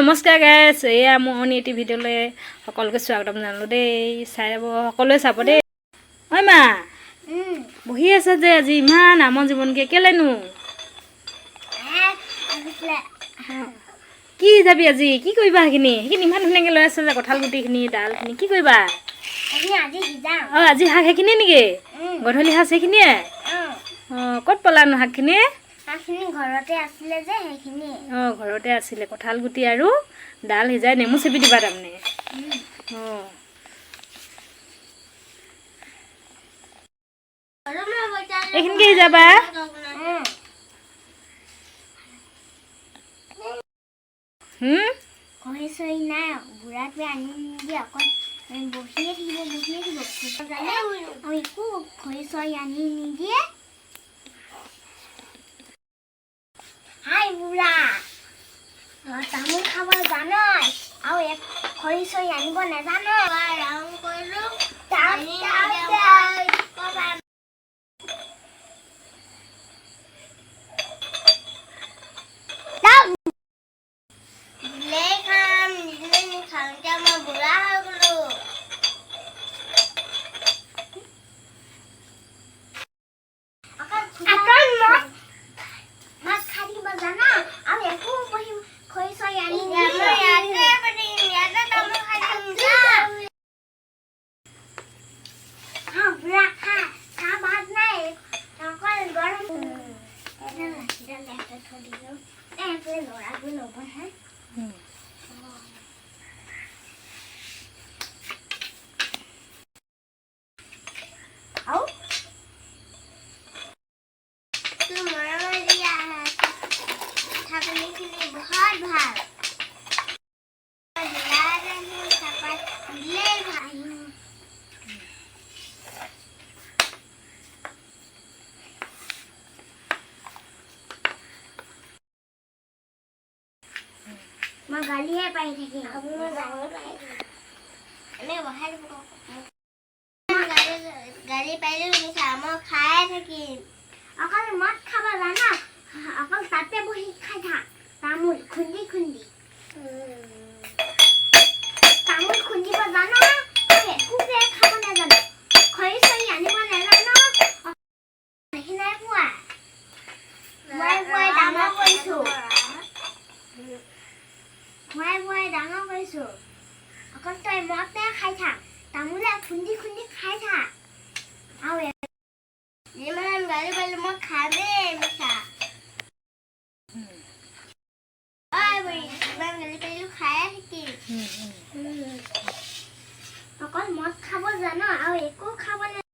নমস্কাৰ গাইছ, এয়া মোৰ এটি ভিডিঅ'লৈ সকলোকে স্বাগতম জনালোঁ দেই। চাই যাব, সকলোৱে চাব দেই। ঐ মা, বহি আছে যে আজি ইমান আমন জীৱনকে কেলেনো? কি যাবি আজি? কি কৰিবা? সেইখিনি সেইখিনি ইমান ধুনীয়াকৈ লৈ আছে যে, কঁঠাল গুটিখিনি, ডালখিনি কি কৰিবা? অঁ, আজি শাক সেইখিনিয়ে নেকি? গধূলি সাজ সেইখিনিয়ে? অঁ, ক'ত পালানো শাকখিনি? শাকখিনি ঘৰতে আছিলে যে সেইখিনি। অঁ, ঘৰতে আছিলে। কঁঠাল গুটি আৰু ডাল সিজাই নেমু চেপি দিবা তাৰমানে। অঁ, এইখিনিকে সিজাবা। খৰি চৰি নাই, বুঢ়াটোৱে আনি নিদিয়ে। অকল বহিয়ে থাকিব, বহিয়ে থাকিব জানে, আৰু একো খৰি চৰি আনি নিদিয়ে। হাই বুঢ়া, তামোল খাব জান আৰু এক খৰি চৰি আনিব নাজান। কৰিলো। খাম নিদিলে খাম, এতিয়া মই বুঢ়া হৈ গলো। অকল মাছ খাই থাকিব জানা আৰু একো বহি খৰি চৰি আনি। বুঢ়া, খা খা, ভাত নাই, অকল গৰম থৈ দিলো। ল'ৰাবোৰ ল'ব হে। আৰু তোৰ মৰমৰ দিয়া ছাগলীখিনি বহুত ভাল। দিলেই ভাল। মই গালিহে পাৰি থাকিম। আমি বহাই দিব। গালি পাৰিলেও মিছা, মই খায়ে থাকিম। অকল মদ খাব জানা, অকল তাতে বহি খাই থাক। তামোল খুন্দি খুন্দি, তামোল খুন্দিব জান, একোকে খাব নাজানো, খৰি চৰি আনিব নাজানো। দেখি নাই পোৱা, খুৱাই খুৱাই ডাঙৰ কৰিছো, খুৱাই খুৱাই ডাঙৰ কৰিছো। অকল তই মদে খাই থাক, তামোলে খুন্দি খুন্দি খাই থাক। আৰু যিমান গালি পাৰিলে মই খামেই মিছা। ঐ বুঢ়ী, যিমান গালি পাৰিলো খায়ে থাকিম। অকল মদ খাব জান আৰু একো খাব নাজান।